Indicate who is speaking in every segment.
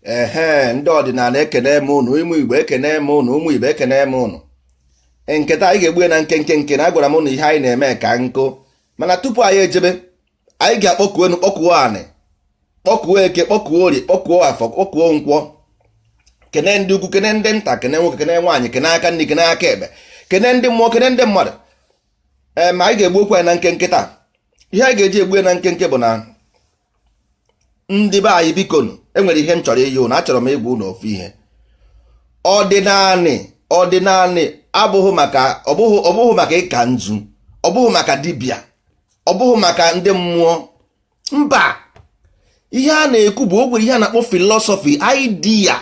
Speaker 1: Ehe, ndị ọdịnala, ekene m ụnụ. Ụmụ Igbo, ekene m ụnụ. Ụmụ Igbo, ekene m ụnụ. Nketa anyị ga-egbu ya na nkenke nke na agwara m ụnụ ihe anyị na-eme ka nkụ. Mana tupu anyị ejebe, anyị ga-akpọkuo enu, kpọkuo anị, kpọkuo Eke, kpọkuo Orie, kpọkuo Afọ, kpọkuo Nkwọ, kene ndị ukwu, kene ndị nta, kene nwoke, kene nwaanyị, kene aka nri, kene aka ekpe, kene ndị mmụọ, kene ndị mmadụ. Ee, ma anyị ga-egbu okwu anyị na nkenke taa. Ihe anyị ga-eji egbu ya na nkenke bụ na ndị be anyị, bikonu, enwere ihe m chọrọ iyi ụnụ. Achọrọ m ịgwa ụnụ ofu ihe. Ọdịnanị, ọdịnanị abụghị maka, ọ bụghị maka ịka nzu, ọ bụghị maka dibịa, ọ bụghị maka ndị mmụọ. Mba, ihe a na-ekwu bụ o nwere ihe a na-akpọ philosophy, idea.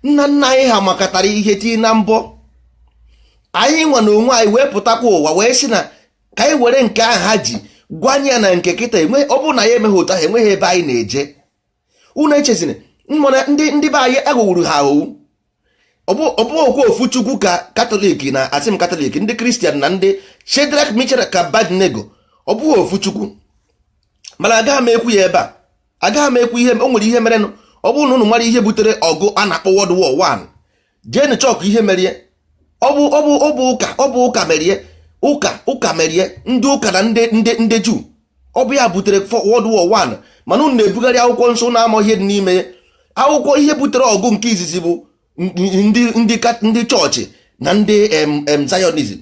Speaker 1: Nna nna anyị ha makatara ihe tii na mbọ. Anyị nwa na onwe anyị wee pụtakwa ụwa wee sị na ka anyị were nke ahụ ha ji gwanye ya na nke kịta. Enwe ọ bụrụ na ya emeghị otu ahụ, enweghị ebe anyị na-eje. Unu echezina mana ndị be anyị aghọgburu ha aghọgbu. Ọ bụghị okwu ofu Chukwu ka Katọlik na asị m Katọlik, ndị Kristian na ndị Shedrak, Mishak ka Abednego. Ọ bụghị ofu Chukwu. Mana agaghị m ekwu ya ebe a, agaghị m ekwu ihe o nwere ihe merenụ. Ọ bụrụ na unu mara ihe butere ọgụ a na-akpọ World War One, jeenụ chọkụ ihe merie. Ọ bụ ụka, ọ bụ ụka merie, ụka merie, ndị ụka na ndị Juu. Ọ bụ ya butere World War One. Mana unu na-ebugharị akwụkwọ nsọ na-ama ihe dị n'ime ya. Akwụkwọ ihe butere ọgụ nke izizi bụ ndị chọọchị na ndị em Zionism.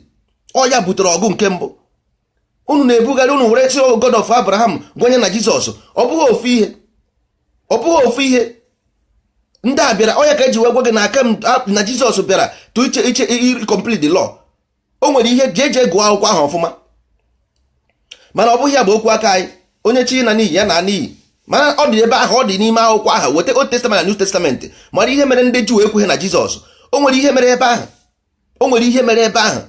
Speaker 1: Ọ ya butere ọgụ nke mbụ. Unu na-ebugharị, unu were sị God of Abraham gwenye na Jizọs. Ọ bụghị ofu ihe, ọ bụghị ofu ihe. Ndị a bịara ọya ka eji wee gwa gị na aka na Jizọs bịara to iche iche complete the law. O nwere ihe jee jee gụọ akwụkwọ ahụ ọfụma. Mana ọ bụghị ya bụ okwu aka anyị. Onye chi na n'iyi ya na n'iyi. Mana ọ dị ebe ahụ, ọ dị n'ime akwụkwọ ahụ. Weta Old Testament na New Testament, mara ihe mere ndị Juu ekweghị na Jizọs. O nwere ihe mere ebe ahụ, o nwere ihe mere ebe ahụ.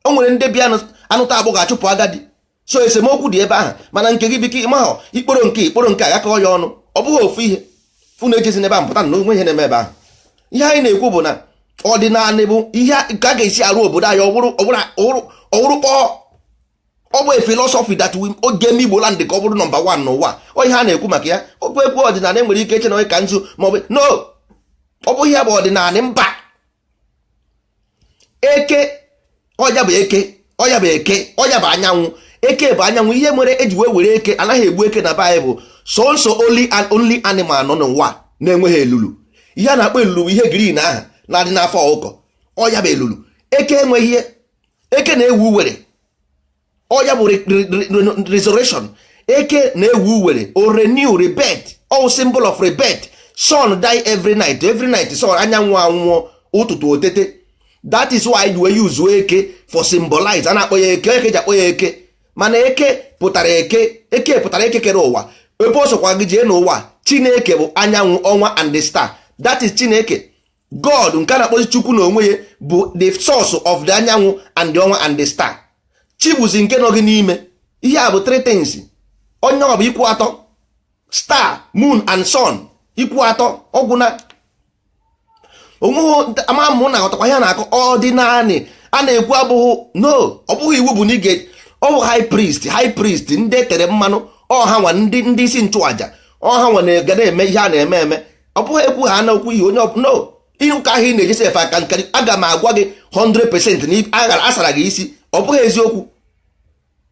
Speaker 1: O nwere ndị bịa anụta agbọghọ achụpụ agadi. So esemokwu dị ebe ahụ. Mana nke gị biko, ịmahọ ikporo nke ikporo nke agakọ ya ọnụ. Ọ bụghị ofu ihe. Unu ejezi n'ebe ahụ pụta na onwe ihe na-eme ebe ahụ. Ihe anyị na-ekwu bụ na ọdịnala bụ ihe ka a ga-esi arụ obodo anyị. Ọwụrụ kpọọ, ọ bụ philosophy that we oge eme Igbo land ka ọ bụrụ number one n'ụwa. Ọ ihe a na-ekwu maka ya. Okwu ekwu ọdịnala, enwere ike eche na onye ka nzu maọbụ no. Ọ bụghị ya bụ ọdịnala. Mba, Eke, ọya bụ Eke, ọya bụ Eke, ọya bụ anyanwụ. Eke bụ anyanwụ. Ihe mere eji wee were eke, anaghị egbu eke na be anyị, bụ sọnsọ only and only animal nọ n'ụwa na-enweghị elulu. Ihe a na-akpọ elulu bụ ihe green ahụ na-adị n'afọ ọkụkọ. Ọya bụ elulu. Eke enweghị ihe. Eke na-ewu uwere. Ọya bụ resurrection. Eke na-ewu uwere, o renew, rebirth, all symbol of rebirth. Sun die every night, every night sun, anyanwụ anwụọ, ụtụtụ otete. That is why we use eke for symbolize. A na-akpọ ya eke, eke ji akpọ ya eke. Mana eke pụtara eke, eke pụtara eke kere ụwa. Ebe ọ sọkwa gị jee n'ụwa, Chineke bụ anyanwụ, ọnwa and the star. That is Chineke, God. Nke a na-akpọzi Chukwu na onwe ya bụ the source of the anyanwụ and the ọnwa and the star. Chi bụzi nke nọ gị n'ime. Ihe a bụ three things. Onye ọ bụ ikwu atọ: star, moon and sun. Ikwu atọ ọgwụ na onweghị ama mụ na aghọtakwa ihe a na-akọ. Ọdịnanị a na-ekwu abụghị no, ọ bụghị iwu bụ na ị ga ọ bụ high priest, high priest, ndị etere mmanụ ọha nwa, ndị isi nchụaja ọha nwa na-ga na-eme ihe a na-eme eme. Ọ bụghị ekwu ha na okwu ihe onye no ihe ụka ahụ ị na-ejesi efe aka nkari. Aga m agwa gị 100% na aghara asara gị isi. Ọ bụghị eziokwu,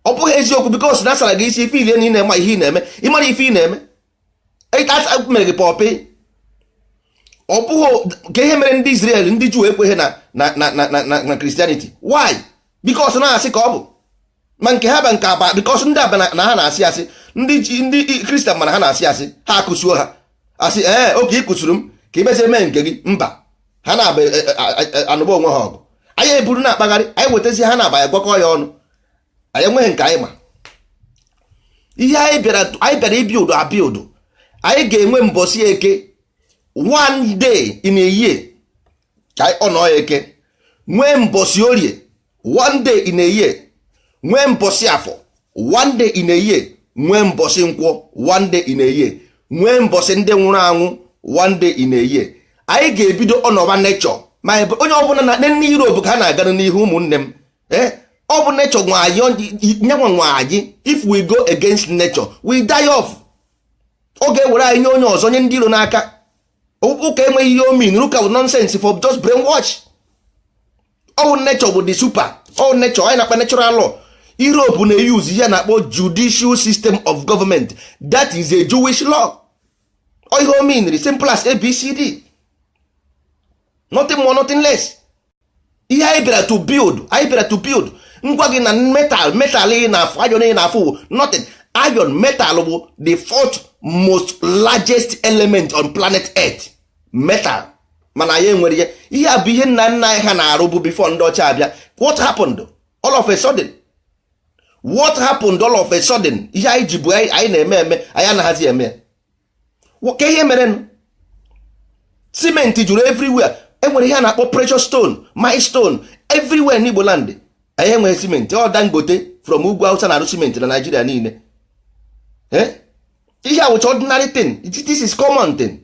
Speaker 1: ọ bụghị eziokwu, because na asara gị isi ife ilie na ị na-eme ihe ị na-eme. Ịmara ife ị na-eme mere gị pọpị. Ọ bụghị ka ihe mere ndị Israel, ndị Juu ekweghị na Christianity. Why? Because na-asị ka ọ bụ ma nke ha ba nke aba, because ndị aba na ha na-asị asị. Ndị Kristian mana ha na-asị asị, ha akụsuo ha asị. Ee, oke ị kụsuru m ka ị mezie mee nke gị. Mba, ha na-aba anụba onwe ha ọgụ. Anyị eburu na-akpagharị, anyị wetazie ha na-aba ya gwakọ ya ọnụ. Anyị enweghị nke anyị ma. Ihe anyị bịara, anyị bịara ibi ụdụ abịa ụdụ. Anyị ga-enwe mbọsị Eke, one day in a year, ka anyị ọ nọọ Eke. Nwee mbọsị Orie, one day in a year. Nwee mbọsị Afọ, one day in a year. Nwee mbọsị Nkwọ, one day in a year. Nwee mbọsị ndị nwụrụ anwụ, one day in a year. Anyị ga-ebido ọnọba nature. Ma onye ọbụla na ndị Europe ka ha na-aga n'ihu, ụmụnne m, ee, ọ bụ nature nwe anyị, nyanwa nwe anyị. If we go against nature, we die off. Ọ ga-ewere anyị nye onye ọzọ, nye ndị iro n'aka. Ụka enweghị ihe omin. Ụka bụ nonsense for just brainwash. All nature bụ the super. All nature anyị na-akpa natural law. Europe na-use ihe a na-akpọ judicial system of government. That is a Jewish law. Ọ ihe ominiri, simple as ABCD, nothing more, nothing less. Ihe anyị bịara to build, anyị bịara to build. Ngwa gị na metal, metal ị na-afụ, iron ị na-afụ bụ nothing. Iron, metal bụ the fourth most largest element on planet Earth, metal. Mana anyị enwere ihe. Ihe a bụ ihe nna nna anyị ha na-arụ bụ before ndị ọcha abịa. What happened all of a sudden? What happened all of a sudden? Ihe anyị ji bụ anyị na-eme eme, anyị anaghịzi eme ya. Ka ihe mere simenti juru everywhere. Enwere ihe a na-akpọ precious stone, milestone everywhere n'Igbo land. Anyị enweghị simenti. Ọ Dangote from ugwu Hausa na-arụ simenti na Nigeria niile. Ihe a wụcha ordinary thing. This is common thing.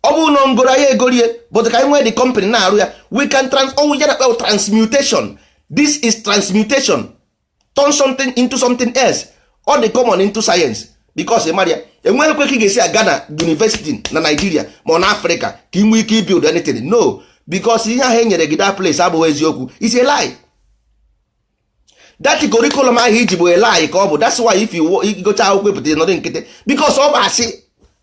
Speaker 1: Ọ bụrụ na ngoro anyị egorie, but ka anyị nwee the company na-arụ ya, we can trans, oh, ya na-akpọ transmutation. This is transmutation, turn something into something else. Ọ dị common into science because ị mara ya, enweghị kwe ka ị ga-esi aga na university na Nigeria ma ọ na Africa ka ị nwee ike build anything. No, because ihe ahụ e nyere gị that place abụghị eziokwu. Is a lie. That curriculum ahụ iji bụ a lie ka ọ bụ. That's why if you gụcha akwụkwọ, pụta nọdụ nkịtị because ọ bụ asị.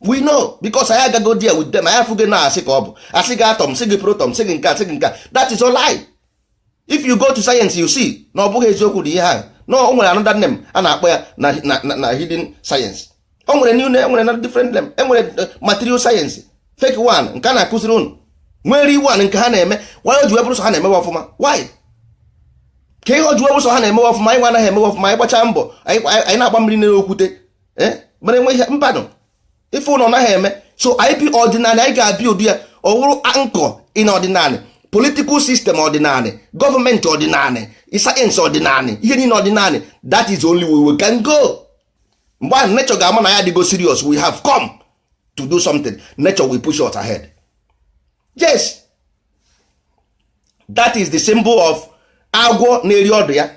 Speaker 1: We know because anyị agago there with them. Anyị afụghị na asị ka ọ bụ. Asị gị atom, sị gị proton, sị gị nke, sị gị nke. That is all lie. If you go to science, you see na ọ bụghị eziokwu dị ihe ahụ. No, o nwere another name a na-akpọ ya na hidden science. O nwere new name, enwere na different name. Enwere material science, fake one nke a na-akụziri unu, nwere one nke ha na-eme. Why o ji wee bụrụ sọ ha na-emewe ọfụma? Why? Ka ihe o ji wee bụrụ sọ ha na-emewe ọfụma, anyị nwa anaghị emewe ọfụma? Anyị gbachaa mbọ, anyị na-agba mmiri n'okwute, mere enwe ihe mbanụ ife ụlọ naghị eme. So anyị bi ọdịnala, anyị ga-abịa ụdị ya. Ọ wụrụ ankọ in ọdịnala, political system ọdịnala, gọọmenti ọdịnala, sayensị ọdịnala, ihe niile ọdịnala. That is only way we can go. Mgbe ahụ nature ga-ama na ya adịgo serious. We have come to do something. Nature will push us ahead. Yes, that is the symbol of agwọ na-eri ọdụ ya.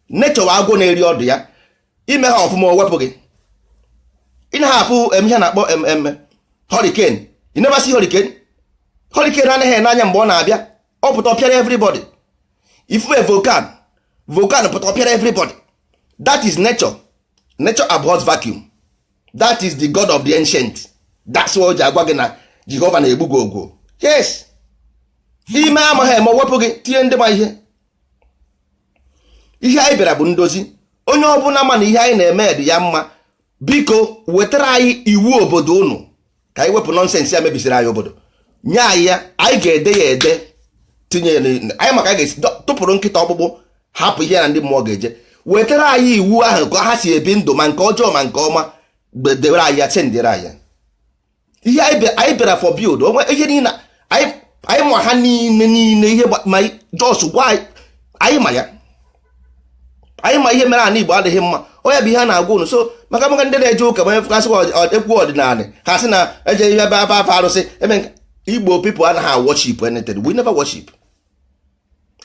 Speaker 1: Nature bụ agwọ na-eri ọdụ ya. Ime ha ọfụma, o wepụ gị. Ị na afụ ihe na-akpọ mm hurricane. You never see hurricane. Hurricane anaghị ene anya mgbe ọ na-abịa. Ọ pụta, ọpịara everybody. Ifu volcano, volcano pụta, ọpịara everybody. That is nature. Nature abhors vacuum. That is the god of the ancient. That's why o ji agwa gị na Jehova na-egbu gị ogwo. Yes, ime amaghị eme, wepụ gị, tinye ndị ma ihe. Ihe anyị bịara bụ ndozi. Onye ọbụla ma na ihe anyị na-eme dị ya mma, biko wetara anyị iwu obodo unu ka anyị wepụ nonsense ya mebisiri anyị obodo. Nye anyị ya, anyị ga-ede ya ede, tinye ya anyị maka anyị ga-esi tụpụrụ nkịta ọkpụkpụ, hapụ ihe na ndị mmụọ ga-eje. Wetara anyị iwu ahụ ka ha si ebi ndụ, ma nke ọjọọ ma nke ọma. Dewere anyị ya, sendere anyị ya. Ihe anyị bịara for build onwe ihe niile anyị ma ha niile niile ihe ma jos gwa anyị, anyị ma ya. Anyị ma ihe mere ana Igbo adịghị mma. Onye bụ ihe a na-agwa unu. So maka ndị na-eje ụka, ma kasị ekwu ọdịnala, ha sị na eje ihe ebe afa afa arụsị eme nke. Igbo people anaghị worship anything. We never worship.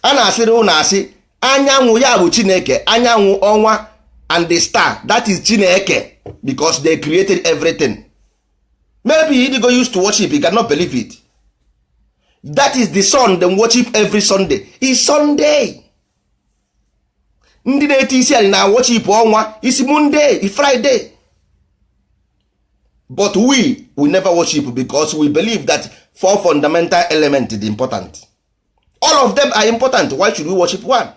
Speaker 1: A na-asịrị ụnụ asị anyanwụ ya bụ Chineke, anyanwụ, ọnwa and the star, that is Chineke, because they created everything. Maybe you go used to worship, you cannot believe it. That is the sun they worship every Sunday is Sunday. Ndị na-ete isi anyị na worship ọnwa isi Monday, Friday, but we never worship because we believe that four fundamental elements is important. All of them are important. Why should we worship one?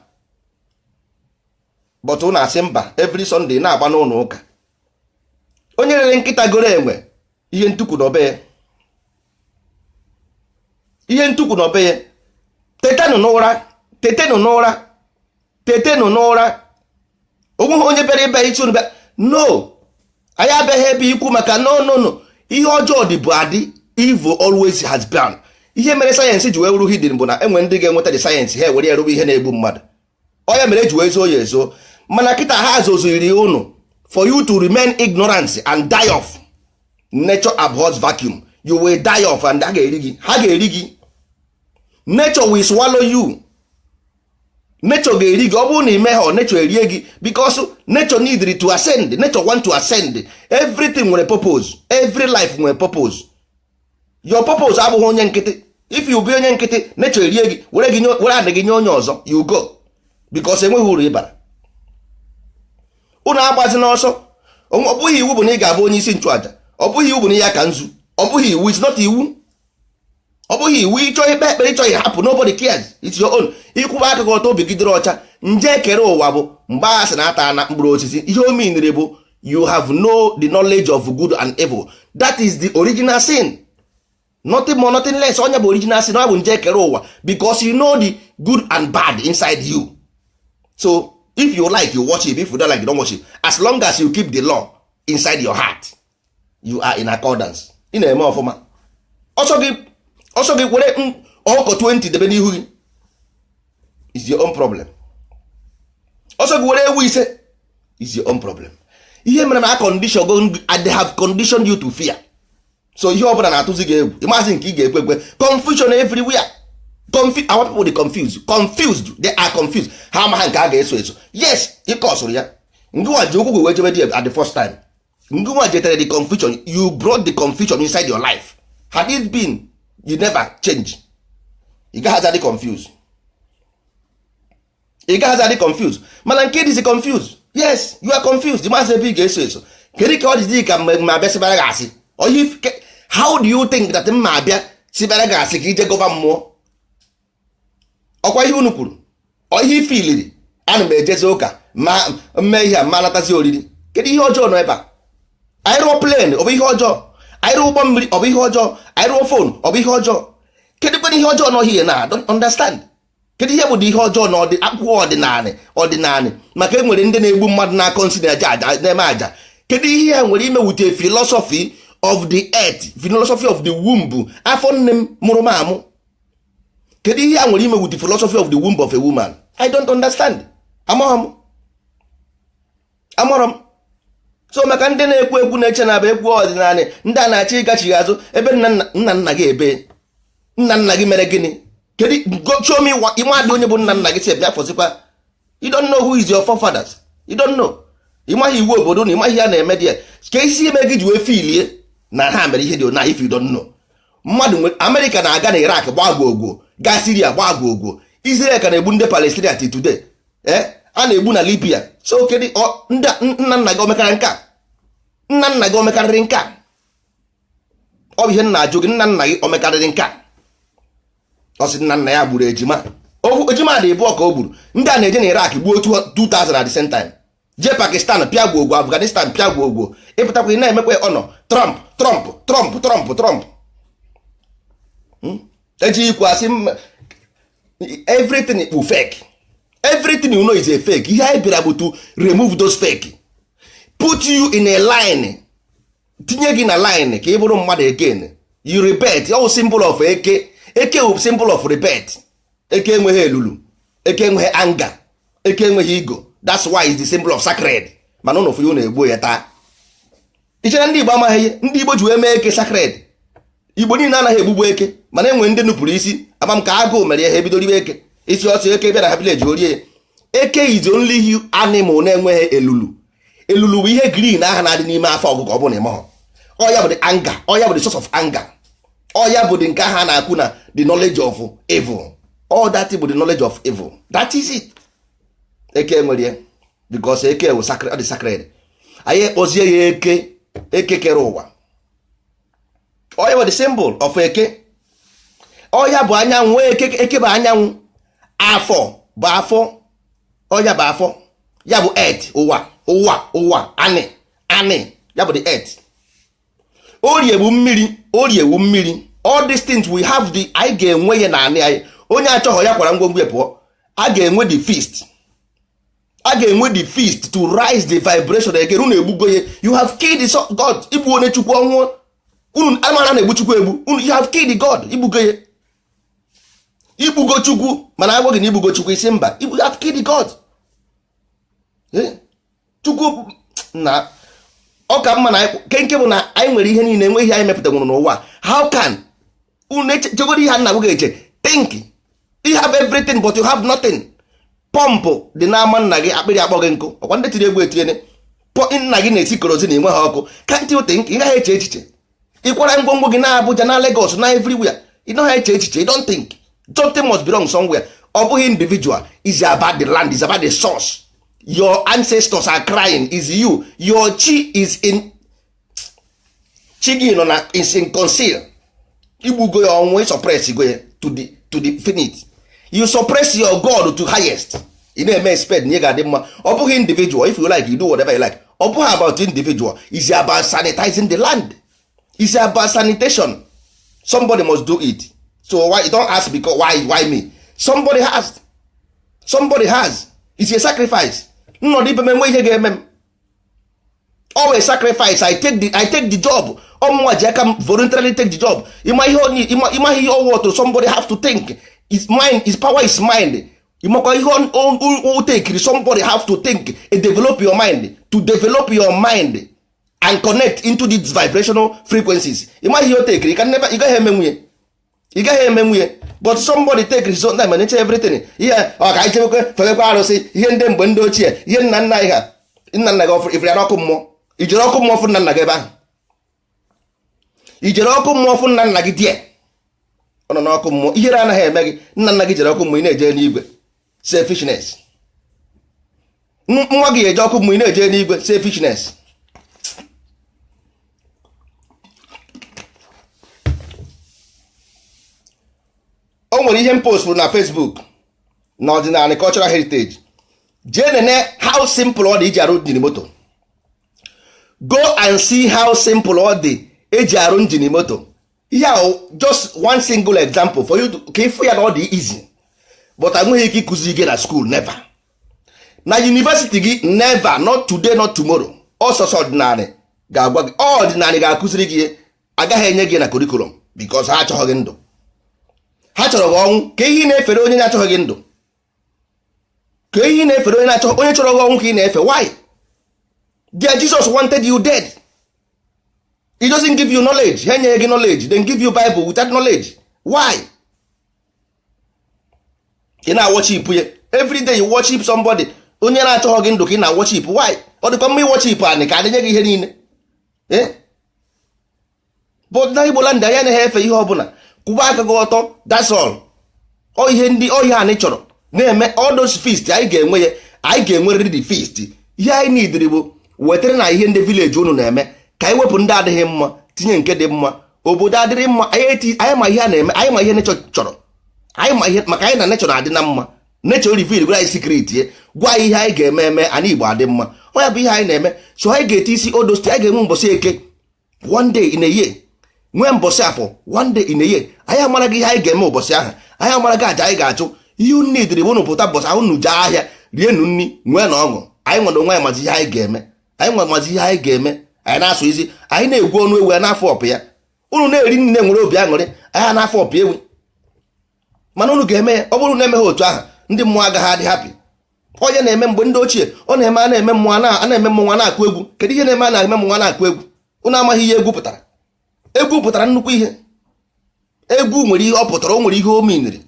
Speaker 1: But ụnụ asị mba, every Sunday na-agba n'ụlọ ụka. Onye rere nkịta goro enwe, ihe ntukwu n'obe ya, ihe ntukwu n'obe ya. Tetenụ n'ụra, tetenụ n'ụra, tetenụ n'ụra. Onweghị onye bịara ebe isi unu bịa. No, anyị abịaghị ebe ikwu maka no, no, no. Ihe ọjọọ dị bụ adị. Evil always has been. Ihe mere sayensị ji wee wuru hidden bụ na enwe ndị ga-enweta the sayensị, ha ewere ya rụba ihe na-egbu mmadụ. Ọ ya mere eji wee zoo ya ezo. Mana kịta ha zoziri unu for you to remain ignorant and die off. Nature abhors vacuum. You will die off and ha ga-eri gị, ha ga-eri gị. Nature will swallow you. Nature ga-eri gị. Ọ bụrụ na ime ha, nature erie gị, because nature need to ascend. Nature want to ascend. Everything nwere purpose. Every life nwere purpose. Your purpose abụghị onye nkịtị. If you be onye nkịtị, nature erie gị, were gị, were adị gị nye onye ọzọ. You go, because enweghị uru ịbara. Unu agbazi n'ọsọ. Ọ bụghị iwu bụ na ị ga-abụ onye isi nchụaja. Ọ bụghị iwu bụ na ya ka nzu. Ọ bụghị iwu. It's not iwu. Ọ bụghị iwu. Ịchọ ikpe ekpere, ịchọ ịhapụ, nobody cares. It's your own. Ịkwụba aka gị ọtọ, obi gị dịrị ọcha. Nje kere ụwa bụ mgbe agha sị na-ata na mkpụrụ osisi. Ihe o meaniri bụ you have no the knowledge of good and evil. That is the original sin, nothing more, nothing less. Onye bụ original sin, ọ bụ nje kere ụwa, because you know the good and bad inside you. So if you like, you worship. If you don't like, you don't worship. As long as you keep the law inside your heart, you are in accordance. Ị na-eme ọfụma. Ọsọ gị, ọsọ gị were ọkụkọ 20 debe n'ihu gị, is your own problem. Ọsọ gị were ewu 5 is your own problem. Ihe mere na condition go, they have conditioned you to fear. So ihe ọbụla na-atụzi gị egwu. Ịmazi nke ị ga-ekwe ekwe. Confusion everywhere. Our people dey confused, confused. They are confused. Ha amaghị nke a ga-eso eso. Yes, ịkọsụrụ ya. Ngịnwa ji okwu wee jebe there at the first time. Ngịnwa jetere the confusion. You brought the confusion inside your life. Had it been you never change, ị gaghị adị confused. Ị gaghị adị confused. Mana nke dịzi confused. Yes, you are confused. Maazị, ebe ị ga-eso eso, kedu ka ọ dịzi ka ma abịa sịbara gị asị? How do you think that mma abịa sịbara gị asị ka ije gọba mmụọ? Ọkwa ihe unu kwuru, ọ ihe ife iliri. Ana m ejezi ụka ma mme ihe a, ma natazi oriri. Kedu ihe ọjọọ nọ ebe a? Anyị rụọ plane, ọ bụ ihe ọjọọ? Anyị rụọ ụgbọ mmiri, ọ bụ ihe ọjọọ? Anyị rụọ phone, ọ bụ ihe ọjọọ? Kedu kwena ihe ọjọọ nọ here na? Don't understand. Kedu ihe bụ dị ihe ọjọọ na akwụkwọ ọdịnala? Ọdịnala maka e nwere ndị na-egbu mmadụ na-akọ nsị na aja na-eme aja. Kedu ihe ya nwere ime with a philosophy of the earth, philosophy of the womb, afọ nne m mụrụ m amụ? Kedu ihe a nwere ime with the philosophy of the womb of a woman? I don't understand. Amaghị m, amarọ m. So maka ndị na-ekwu ekwu na-eche na abụ ekwu ọdịnala, ndị a na-achọ ịgachi azụ ebe nna nna nna gị, ebe nna nna gị mere gịnị? Kedu? Show me ịmadị onye bụ nna nna gị si bịa fọzikwa. You don't know who is your forefathers. You don't know. Ịmaghị iwu obodo na ịmaghị ihe a na-eme dị ya ka isi ime gị ji wee filie na ha mere ihe dị na. If you don't know, mmadụ nwe Amerịka na-aga na Iraq gbaa gwogwo, gaa Siria gbaa gwogwo. Israel ka na-egbu ndị Palestina till today. Eh, a na-egbu na Libya. So kedu nna nna gị omekarị nke a? Nna nna gị omekarịrị nke a? Ọ bụ ihe nna ajụ gị. Nna nna gị omekarịrị nke a? Ọ sị nna nna ya gburu ejima. Ejima dị ịbụọ ka o gburu. Ndị a na-eje na Iraq gbuo 2000 at the same time, jee Pakistan pịa gwogwo, Afghanistan pịa gwogwo. Ịpụtakwa, ị na-emekwa ọnọ Trump, Trump, Trump, Trump, Trump. Eji ikwu asị everything bụ fake. Everything you know is a fake. Ihe anyị bịara bụ to remove those fake, put you in a line, tinye gị na line ka ị bụrụ mmadụ again. You rebirth. Ọ symbol of eke. Eke bụ symbol of rebirth. Eke enweghị elulu, eke enweghị anger, eke enweghị ego. That's why is the symbol of sacred. Mana ụnụ fụ ya, egbuo ya taa. Ichere ndị Igbo amaghị ihe ndị Igbo ji wee mee eke sacred? Igbo niile anaghị egbugbu eke, mana enwere ndị nupụrụ isi. Ama m ka agụụ mere ya, ha ebido ribe eke. Isi ọsọ eke bịara ha village, orie ya. Eke is the only animal na-enweghị elulu. Elulu bụ ihe green ahụ na-adị n'ime afọ ọkụkọ. Ọ bụ na ịmahọ, ọ ya bụ the anger, ọ ya bụ the source of anger, ọ ya bụ the nke ahụ a na-akwu na the knowledge of evil. All that bụ the knowledge of evil. That is it. Eke nwere ya because eke bụ sacred. Ọ dị sacred. Anyị ekpozie ya eke. Eke kere ụwa. Ọ ya bụ the symbol of eke. Ọ ya bụ anyanwụ. Eke, eke bụ anyanwụ. Afọ bụ afọ. Ọ ya bụ afọ, ya bụ earth, ụwa, ụwa, ụwa, anị, anị ya bụ the earth. Orie bụ mmiri. Orie bụ mmiri. All these things we have, the anyị ga-enwe ya na anị anyị. Onye achọghọ ya kwara ngwongwo ya pụọ. A ga-enwe the feast. A ga-enwe the feast to rise the vibration again. Unu egbugo ya. You have killed the God. Igbu onye Chukwu ọnwụọ. Unu amara na-egbu Chukwu egbu. Unu, you have killed the God. Igbugo ya. Igbugo Chukwu. Mana agwa gị na igbugo Chukwu, isi mba. You have killed the God. Chukwu na ọ ka mma na ke nke bụ na anyị nwere ihe niile, enwe ihe anyị mepụta nwụrụ n'ụwa. How can unu echegoro ihe a nna gị eche? Think. You have everything, but you have nothing. Pọmpụ dị n'ama nna gị, akpịrị akpọ gị nkụ. Ọkwa ndị tiri egwu etinyere nna gị na-esi kerosene, enwe ha ọkụ. Can't you think? Ị gaghị eche echiche. Ịkwara ngwongwo gị na Abuja, na Lagos, na everywhere. Ị naghị eche echiche. You don't think. Something must be wrong somewhere. Ọ bụghị individual, is about the land, is about the source. Your ancestors are crying. Is you, your chi is in chi gị nọ na is in conceal. Igbugo ya ọnwụ, suppress go ya to the finite. You suppress your God to highest. Ị na-eme expect na ị ga-adị mma. Ọ bụghị individual. If you like, you do whatever you like. Ọ bụghị about individual, is about sanitizing the land, is about sanitation. Somebody must do it. So why you don't ask? Because why me? Somebody has, somebody has. It's a sacrifice. Nnọdụ ibe m enwe ihe ga-eme m. Always sacrifice. I take the job. Ọmụnwa ji aka m voluntarily take the job. Ịma ihe ịma ihe ọwụ ọtụrụ. Somebody have to think. Is mind is power, is mind. Ịmakwa ihe o tekiri. Somebody have to think and develop your mind, to develop your mind and connect into these vibrational frequencies. Ịma ihe o tekiri. You can never, ị gaghị eme nwunye, ị gaghị eme nwunye. But somebody take his own time and nature everything. Ihe ọ ka anyị chebekwe, febekwe arụsị, ihe ndị mgbe ndị ochie, ihe nna nna anyị ha. Nna nna gị ọfụrụ ifere ya n'ọkụ mmụọ. Ijere ọkụ mmụọ fụ nna nna gị ebe ahụ? Ijere ọkụ mmụọ fụ nna nna gị die? Ọ nọ n'ọkụ mmụọ. Ihere anaghị eme gị? Nna nna gị jere ọkụ mmụọ, ị na-eje n'igwe. Selfishness. Nwa gị eje ọkụ mmụọ, ị na-eje n'igwe. Selfishness. O nwere ihe m postụrụ na Facebook na ọdịnala cultural heritage. Jee nene how simple ọ dị iji arụ engine moto. Go and see how simple ọ dị eji arụ engine moto. Ihe ahụ just one single example for you ka ịfụ ya na ọ dị easy, but enweghị ike ịkụzi gị na school, never. Na university gị, never. Not today, not tomorrow. Ọsọsọ ọdịnala ga-agwa gị, ọdịnala ga-akụziri gị ihe. Agaghị enye gị na curriculum because ha achọghị gị ndụ, ha chọrọ gị ọnwụ. Ka ihe ị na-efere onye na-achọghị gị ndụ? Ka ihe ị na-efere onye na-achọ, onye chọrọ gị ọnwụ ka ị na-efe? Why? Dear Jesus wanted you dead. He doesn't give you knowledge. Ha enyeghị gị knowledge, then give you Bible without knowledge. Why? Ị na-worship ya every day. You worship somebody, onye na-achọghị gị ndụ ka ị na-worship. Why? Ọ dịkwa mma worship anị ka adịnye gị ihe niile. Eh? But na Igbo land, anyị anaghị efe ihe ọbụla. Kwụba aka gị ọtọ, that's all. Ọ ihe ndị ọhịa anyị chọrọ na-eme, all those feast anyị ga-enwe ya, anyị ga-enwerịrị the feast. Ihe anyị nidiri bụ wetara na ihe ndị village unu na-eme, ka anyị wepụ ndị adịghị mma, tinye nke dị mma, obodo adịrị mma. Anyị eti anyị ma ihe a na-eme, anyị ma ihe nature chọrọ, anyị ma ihe maka anyị na nature na-adị na mma. Nature reveal gwara anyị secret ye, gwa anyị ihe anyị ga-eme eme anyị Igbo adị mma. Ọ ya bụ ihe anyị na-eme. So anyị ga-eti isi odo anyị ga-enwe mbọsị Eke one day in a year, nwee mbọsị Afọ one day in a year. Anyị amaraghị ihe anyị ga-eme ụbọchị ahụ, anyị amaraghị aja anyị ga-achụ. Ihe unu nidiri bụ unu pụta mbọsị ahụ, unu jee ahịa, rienu nri, nwee na ọṅụ. Anyị nwere onwe anyị, mazi ihe anyị ga-eme. Anyị nwere mazi ihe anyị ga-eme. Anyị na-asụ isi, anyị na-egwu ọnụ ewu ya n'afọ ọpụ ya. Unu na-eri nri, na-enwere obi aṅụrị, anyị n'afọ ọpụ ewu. Mana unu ga-eme ya. Ọ bụrụ na emeghe otu ahụ, ndị mmụọ agaghị adị happy. Onye na-eme mgbe ndị ochie, ọ na-eme, a na-eme mmụọ, a na-eme mmụọ na-akụ egwu. Kedu ihe na-eme a na-eme mmụọ na-akụ egwu? Unu amaghị ihe egwu pụtara. Egwu pụtara nnukwu ihe. Egwu nwere ihe ọ pụtara, o nwere ihe o miniri.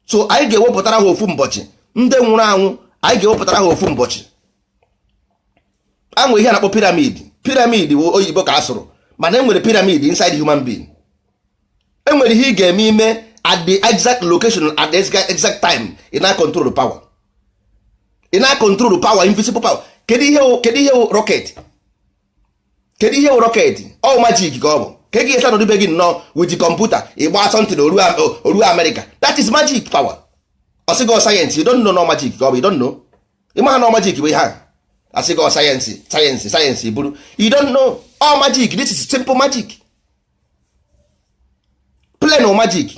Speaker 1: So anyị ga-ewepụtara ha ofu mbọchị. Ndị nwụrụ anwụ, anyị ga-ewepụtara ha ofu mbọchị. Anwụ ihe a na-akpọ pyramid. Pyramid bụ oyibo ka a sụrụ, mana e nwere pyramid inside human being. E nwere ihe ị ga-eme ime at the exact location, at the exact time. Ị na control power, ị na control power, invisible power. Kedu ihe wụ rocket? Kedu ihe wụ rocket? Ọ magic ka ọ bụ. Ka ị ga-esi anọdụ be gị nnọọ with kọmputa, ịgba something, oruo America? That is magic power. Ọ sị gị sayensị. You don't know no magic ka ọ bụ. You don't know. Ịma ha no magic bụ ihe a. Asị gị sayensị, sayensị, sayensị bụrụ. You don't know all magic. This is simple magic, plane or magic.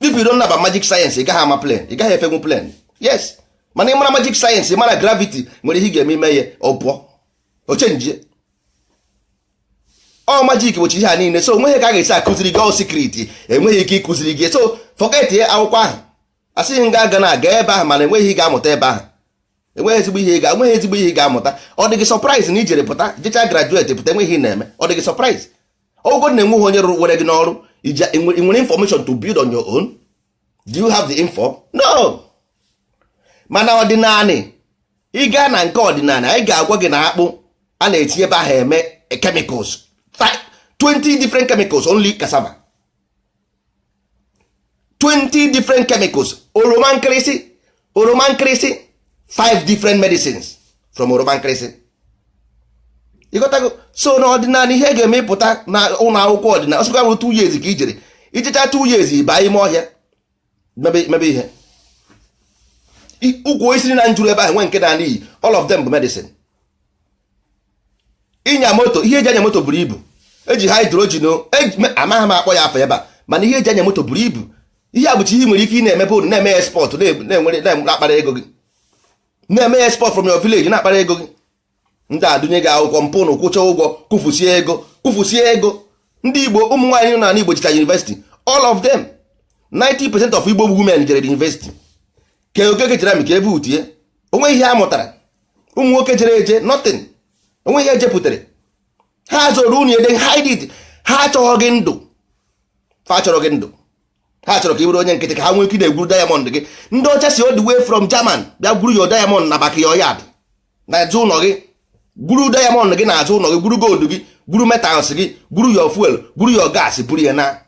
Speaker 1: If you don't know about magic science, ị gaghị ama plane, ị gaghị efenwu plane. Yes, mana ị mara magic science, ị mara gravity nwere ihe ị ga-eme ime ihe, ọ pụọ, o chenjie. Ọ magic bụchi ihe a niile. So onweghị ka a ga-esi akụziri gị all secret, enweghị ike ịkụziri gị. So forget ya. Akwụkwọ ahụ asịghị m ga aga na aga ebe ahụ, mana enweghị ihe ị ga-amụta ebe ahụ. Enweghị ezigbo ihe ị ga, enweghị ezigbo ihe ị ga-amụta. Ọ dị gị surprise na ijere pụta, jecha graduate pụta, enweghị ihe ị na-eme? Ọ dị gị surprise? Ogo na enweghị onye rụrụ were gị n'ọrụ, ị nwere information to build on your own? Do you have the info? No. Mana ọdịnanị, ị gaa na nke ọdịnala, anyị ga-agwa gị na akpụ a na-eti ebe ahụ eme chemicals, 20 different chemicals, only cassava, 20 different chemicals. Oroma nkịrịsị, oroma nkịrịsị, 5 different medicines from oroma nkịrịsị. Ịghọtago? So na ọdịnala, ihe ga-eme ịpụta na ụlọ akwụkwọ ọdịnala, ọsịkwa bụrụ 2 years ka i jere ijecha 2 years, baa ime ọhịa mebe ihe ukwu osisi na njuru ebe ahụ nwe nke na iyi. All of them bụ medicine. Ịnya moto, ihe eji anya moto buru ibu. Eji hydrogen, amaghị m akpọ ya afọ ebe a, mana ihe eji anya moto buru ibu. Ihe a bụcha ihe nwere ike ị na-emepe unu na-eme export, na-enwere na-akpara ego gị, na-eme export from your village, na-akpara ego gị. Ndị adụnye gị akwụkwọ mpụ na kwụcha ụgwọ, kwụfusie ego, kwụfusie ego. Ndị Igbo, ụmụ nwaanyị nọ n'ala Igbo jicha university, all of them. 90% of Igbo women jere university. Ke okeke jere amị ka ebe utie onwe ihe a mụtara. Ụmụ nwoke jere eje, nothing, onwe ihe ejepụtara. Ha zoro unu ede, hide it. Ha achọghị gị ndụ, ha chọrọ gị ndụ. Ha chọrọ ka ị bụrụ onye nkịtị, ka ha nwee ike na-egwuru diamond gị. Ndị ọcha si all the way from German bịa gwuru your diamond na backyard, na azụ ụlọ gị, gwuru diamond gị n'azụ ụlọ gị, gwuru gold gị, gwuru metals gị, gwuru your fuel, gwuru your gas, buru ya. Na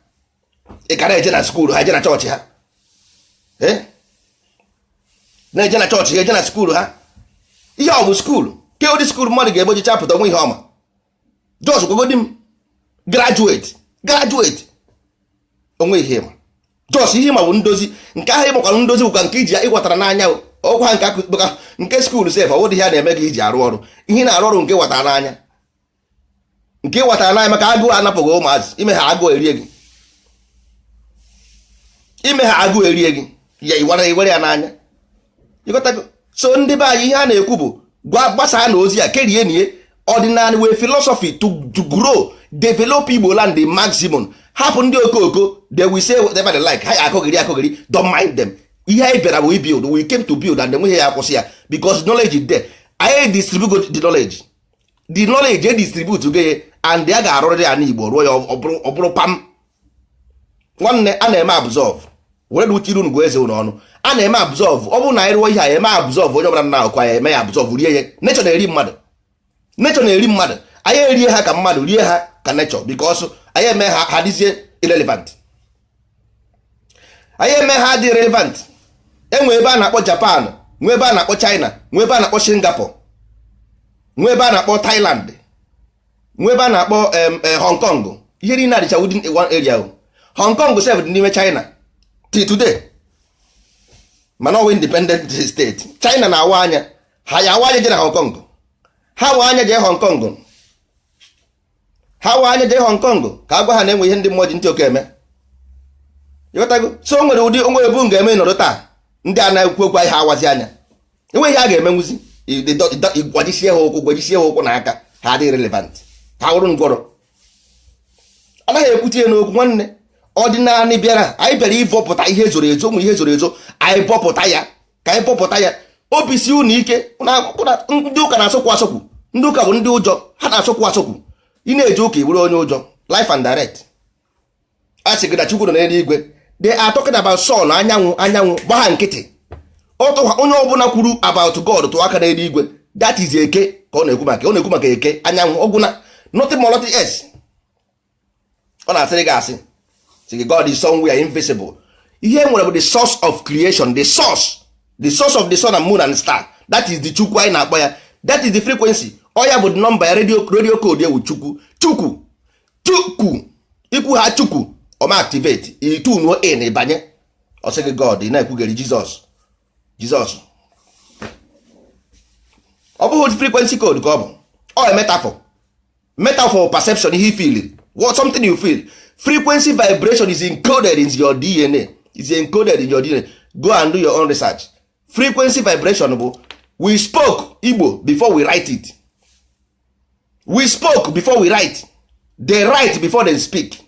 Speaker 1: ị kara eje na school ha, eje na chọọchị ha, na-eje na chọọchị ha, eje na school ha. Ihe ọ bụ school ke ụdị school mmadụ ga-egbochicha pụta onwe ihe ọma? Jos gwagodi m, graduate, graduate, onwe ihe ma jos ihe ma bụ ndozi nke ahụ ịmakwara. Ndozi bụkwa nke iji ịgwatara n'anya ọkwa nke nke school sef. Ọ bụdị ihe a na-eme gị iji arụ ọrụ. Ihe na-arụ ọrụ nke ịwatara n'anya, nke ịwatara n'anya, maka agụụ anapụghị ụmụazị ime ha, agụụ erie gị, ime ha agụụ erie gị ya, iwere iwere ya n'anya. Ịghọtago? So ndị be anyị, ihe a na-ekwu bụ gwa gbasaa na ozi a kerie nie ọdịnala wee philosophy to grow, develop Igbo land the maximum. Hapụ ndị okoko, they will say whatever they like. Ha ya akọgịrị akọgịrị, don't mind them. Ihe anyị bịara bụ build. We came to build and enweghị ya akwụsị ya, because knowledge is there. Anyị distribute the knowledge, the knowledge e distribute ge, and ya ga-arụrịrị ya n'Igbo ruo ya ọ bụrụ pam. Nwanne, a na-eme absorb were uche iru ngụ eze ụlọ ọnụ. A na-eme absorb. Ọ bụrụ na anyị rụọ ihe a, eme absorb, onye ọbụla na akwa ya eme ya absorb, rie ya. Nature na-eri mmadụ, nature na-eri mmadụ. Anyị erie ha ka mmadụ, rie ha ka nature, because anyị eme ha, ha dịzie irrelevant. Anyị eme ha dị relevant. Enwe ebe a na-akpọ Japan, nwee ebe a na-akpọ China, nwee ebe a na-akpọ Singapore, nwee ebe a na-akpọ Thailand, nwee ebe a na-akpọ Hong Kong. Ihe niile adịcha within one area. Hong Kong sef dị n'ime China till today, mana ọwụ independent state. China na-awa anya ha, ya awa anya je na Hong Kong. Ha wa anya jee Hong Kong, ha wa anya jee Hong Kong, ka a gwa ha na enwe ihe ndị mmụọ ji ntị oke eme. Ịghọtago? So o nwere ụdị onwe ebu ga-eme nọdụ taa, ndị a na-ekwu okwu anyị, ha awazi anya, enweghị ihe a ga-emenwuzi. Gwajisie ha ụkwụ, gwajisie ha ụkwụ na aka, ha adịghị relevant, ha wụrụ ngwọrọ, anaghị ekwute ya n'okwu. Nwanne, ọdịnala bịara, anyị bịara ịvọpụta ihe zoro ezo. Ụmụ ihe zoro ezo, anyị bọpụta ya, ka anyị bọpụta ya. Obi si unu ike. Ndị ụka na-asụkwu asụkwu. Ndị ụka bụ ndị ụjọ, ha na-asụkwu asụkwu. Ị na-eje ụka, ibụrụ onye ụjọ, life and direct. A sị gị na Chukwu nọ n'eluigwe. They are talking about sun, anyanwụ, anyanwụ. Gba ha nkịtị. Onye ọbụla kwuru about God tụọ aka n'eluigwe, that is eke ka ọ na-ekwu maka. Ọ na-ekwu maka eke, anyanwụ, ọgwụna, nothing more, nothing else. Ọ na-asịrị gị asị, sị gị God is somewhere invisible. Ihe nwere bụ the source of creation, the source, the source of the sun and moon and star. That is the Chukwu anyị na-akpọ ya. That is the frequency. Ọ ya bụ the number ya, radio code ewu Chukwu, Chukwu, Chukwu. Ikwu ha Chukwu, ọma activate itunuo in ịbanye. Ọ sị gị God, ị na-ekwugheri Jizọs, Jizọs. Ọ bụghị frequency code ka ọ bụ. Ọ metaphor, metaphor, perception, ihe feel, what something you feel. Frequency vibration is encoded in your DNA, is encoded in your DNA. Go and do your own research. Frequency vibration bụ we spoke Igbo before we write it. We spoke before we write. They write before they speak.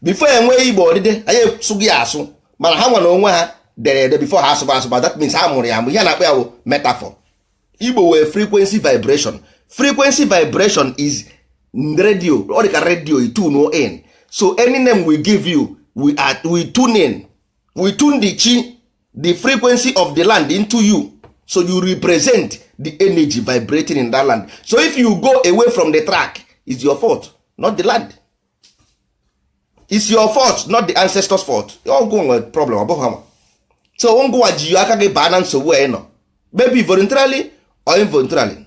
Speaker 1: Before enwee Igbo ọdịdị, anyị esụghị ya asụ, mana ha nwere onwe ha dere ede before ha asụba asụba. That means ha mụrụ ya amụ. Ihe a na-akpọ ya bụ metaphor. Igbo wee frequency vibration. Frequency vibration is radio. Ọ dị ka radio, you tune in. So any name we give you, we tune in, we tune the chi. the frequency of the land into you, so you represent the energy vibrating in that land. So if you go away from the track, it's your fault, not the land. It's your fault, not the ancestors' fault. Ọgwụ nwere problem, ọ bụghị ha. So ngụwa ji aka gị baa na nsogbu a ị nọ, maybe voluntarily or involuntarily,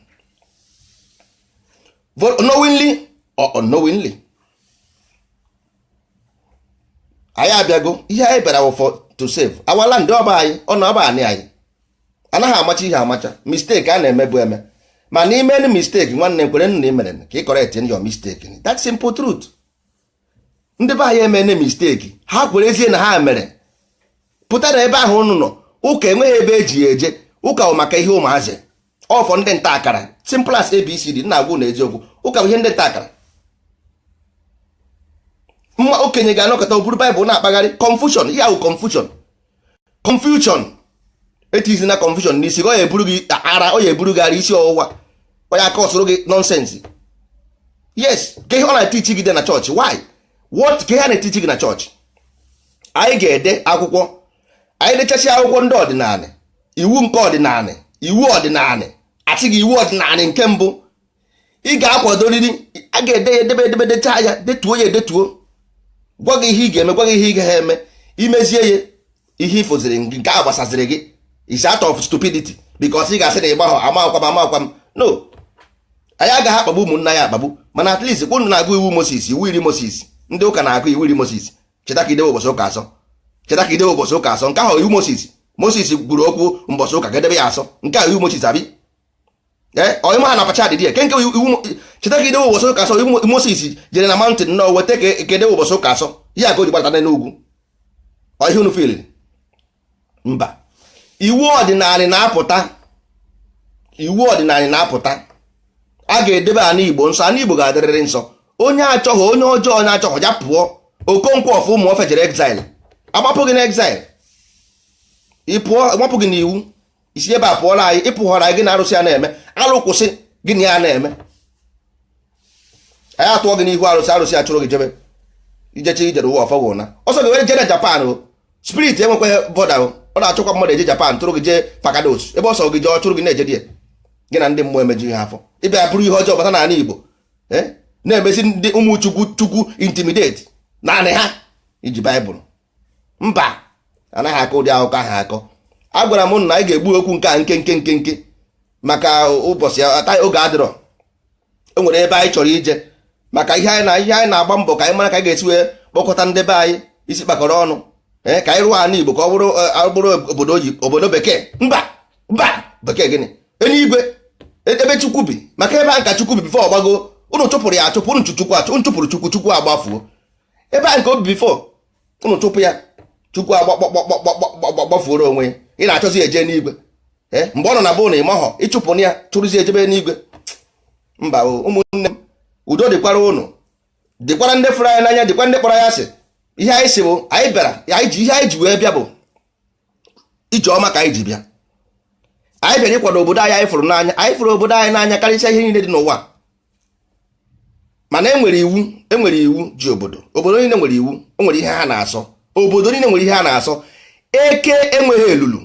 Speaker 1: knowingly or unknowingly. Anyị abịago, ihe anyị bịara bụ for to save our land. Ọba anyị, ọ na ọba anị anyị anaghị amacha ihe amacha. Mistake a na-eme bụ eme, ma n'ime any mistake, nwanne m, kwere nna imere ka ị correct your mistake. That simple truth. Ndị be anyị emene mistake, ha kwerezie na ha mere, pụta na ebe ahụ unu nọ. Ụka enweghị ebe eji ya eje. Ụka bụ maka ihe ụmụazị, ọfọ ndị nta akara. Simple as ABCD. Nna agwụ na eziokwu, ụka bụ ihe ndị nta akara. Mma okenye ga-anọkọta oburu Baịbụl na-akpagharị. Confusion ya wụ confusion, confusion etizi na confusion n'isi gị. Ọ ya eburu gị ara, ọ ya eburu gị ara, isi ọwụwa, ọ ya aka ọsụrụ gị nonsense. Yes, ka ihe ọ na-etichi gị dị na chọọchị? Why? What ka ihe a na-etichi gị na chọọchị? Anyị ga-ede akwụkwọ, anyị dechasị akwụkwọ ndị ọdịnala, iwu nke ọdịnala, iwu ọdịnala. Asị gị iwu ọdịnala nke mbụ ị ga-akwadoriri. A ga-ede ya, edebe edebe, dechaa ya, detuo ya edetuo, gwa gị ihe ị ga-eme, gwa gị ihe ị gaghị eme. Imezie ya, ihe ifoziri gị nke a gbasaziri gị is out of stupidity, because ị ga-asị na ịgbaghọ amakwa m, amakwa m. No, anyị agaghị akpagbu ụmụnna ya akpagbu, mana at least unu na-agụ iwu Moses, iwu iri Moses. Ndị ụka na-agụ iwu iri Moses: cheta ka idebe ụbọchị ụka asọ, cheta ka idebe ụbọchị ụka asọ. Nke ahụ iwu Moses. Moses kwuru okwu mbọchị ụka ga-edebe ya asọ. Nke ahụ iwu Moses abi. Ee, ọyịma ha na pacha dị ya ke nke iwu cheta ka idebe ụbọchị ụka asọ. Iwu Moses jere na mountain nọ weta ka edebe ụbọchị ụka asọ ihe a ka o ji gbata n'ugwu. Ọ ihe unu feel? Mba, iwu ọdịnala na-apụta, iwu ọdịnala na-apụta. A ga-edebe ana Igbo nsọ, ana Igbo ga-adịrịrị nsọ. Onye achọghị, onye ọjọọ, onye achọghị ya pụọ. Okonkwo of ụmụ ofe jere exile, agbapụ gị na exile, ị pụọ, agbapụ gị n'iwu isi ebe a pụọla anyị. Ịpụghọrọ anyị, gị na arụsị a na-eme alụ, kwụsị. Gịnị ya na-eme? Anyị atụọ gị n'ihu arụsị, arụsị achụrụ gị jebe ijeche ijere ụwa ọfọ na ọsọ gị were jere Japan. O spirit enwekwaghị border. O ọ na-achọkwa mmadụ eje Japan, tụrụ gị jee Fakados, ebe ọsọ gị jee, ọ chụrụ gị na-eje die gị na ndị mmụọ emeju ihe afọ. Ịbịa bụrụ ihe ọjọọ bata n'ala Igbo, na-emezi ndị ụmụ chukwu chukwu intimidate naanị ha iji Baịbụl. Mba, anaghị akọ ụdị akụkọ ahụ akọ. A gwara m na anyị ga-egbu okwu nke a nke nke nke nke maka ụbọchị ata oge adịrọ. E nwere ebe anyị chọrọ ije maka ihe anyị na ihe anyị na-agba mbọ ka anyị mara ka anyị ga-esi wee kpọkọta ndị be anyị isi kpakọrọ ọnụ, ee, ka anyị rụọ ala Igbo ka ọ bụrụ bụrụ obodo oyi, obodo bekee. Mba, mba, bekee gịnị? Eluigwe ebe Chukwu bi, maka ebe a nka Chukwu bi before ọgbago. Unu chụpụrụ ya achụpụ, unu chụchukwu achụ, unu chụpụrụ Chukwu, Chukwu agbafuo. Ebe a nke obi before unu chụpụ ya, Chukwu agbakpọkpọkpọkpọgbafuoro onwe ya. Ị na-achọzi eje n'igwe mgbe ọ nọ na bụ na ịmahọ ịchụpụ ya, chụrụzi ejebe n'igwe. Mba o, ụmụnne m, udo dịkwara unu, dịkwara ndị fụrụ anyị n'anya, dịkwa ndị kpọrọ ya asị. Ihe anyị si bụ anyị bịara, anyị ji ihe anyị ji wee bịa bụ ije ọma ka anyị ji bịa. Anyị bịara ịkwado obodo anyị. Anyị fụrụ n'anya, anyị fụrụ obodo anyị n'anya karịsịa ihe niile dị n'ụwa. Mana enwere iwu, enwere iwu ji obodo. Obodo niile nwere iwu, o nwere ihe ha na-asọ. Obodo niile nwere ihe ha na-asọ. Eke enweghị elulu,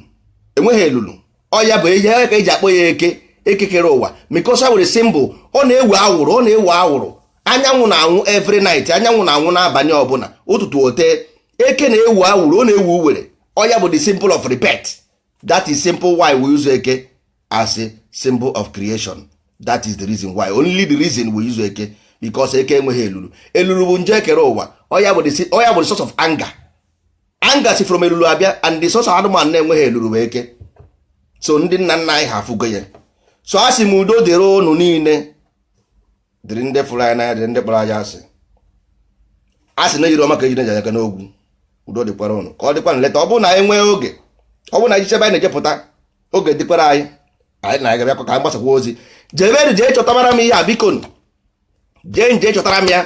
Speaker 1: enweghị elulu. Ọ ya bụ ihe ka eji akpọ ya eke, ekekere ụwa, because nwere symbol. Ọ na-ewe awụrụ, ọ na-ewe awụrụ. Anyanwụ na-anwụ every night, anyanwụ na-anwụ n'abalị ọbụla, ụtụtụ ote. Eke na-ewu awụrụ, ọ na-ewu uwere. Ọ ya bụ the symbol of rebirth. That is simple why we use eke as a symbol of creation. That is the reason why, only the reason we use eke, because eke enweghị elulu. Elulu bụ nje ekere ụwa. Ọ ya bụ the source of anger. Anger si from elulu abịa, and the source of anụmanụ na-enweghị elulu bụ eke. So ndị nna nna anyị ha afụgo ya. So a sị m udo dịrị unu niile, dịrị ndị fụrụ anyị n'anya, dịrị ndị kpọrọ anyị asị. A sị na ejiri ọma ka ejiri eji aka n'ogwu. Udo dịkwara unu, ka ọ dịkwa nleta. Ọ bụrụ na anyị nwee oge, ọ bụrụ na anyị chebe anyị na-ejepụta oge dịkwara anyị, anyị na anyị ga-abịakwa ka anyị gbasakwa ozi. Jebere jee chọtabara m ihe a, biko. Jee nje chọtara m ya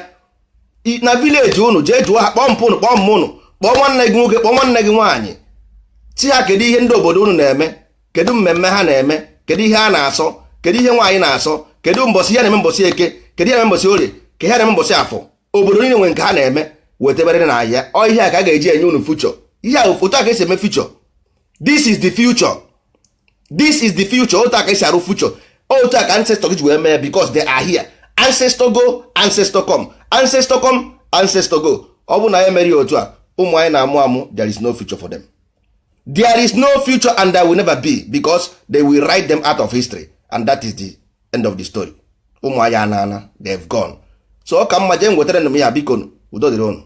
Speaker 1: na village unu. Jee jụọ ha, kpọọ mpụ unu, kpọọ mma unu, kpọọ nwanne gị nwoke, kpọọ nwanne gị nwaanyị, ti ha kedu ihe ndị obodo unu na-eme, kedu mmemme ha na-eme, kedu ihe a na-asọ, kedu ihe nwaanyị na-asọ, kedu mbọsị ihe na-eme mbọsị eke, kedu ihe na-eme mbọsị orie, ka ihe na-eme mbọsị afọ. Obodo niile nwere nke ha na-eme. Wetabere na ahịa ọ ihe a ka a ga-eji enye unu future. Ihe a, otu a ka esi eme future. This is the future. This is the future. Otu a ka esi arụ future. Otu a ka ancestor gị ji wee mee, because they are here. Ancestor go, ancestor come. Ancestor come, ancestor go. Ọ bụ na ya mere ya otu a, ụmụ anyị na-amụ amụ, there is no future for them. There is no future and there will never be, because they will write them out of history, and that is the end of the story. Ụmụ anyị anana, they've gone. So ọ ka mma jee nwetara m ya. Biko, udo dịrị ụnụ.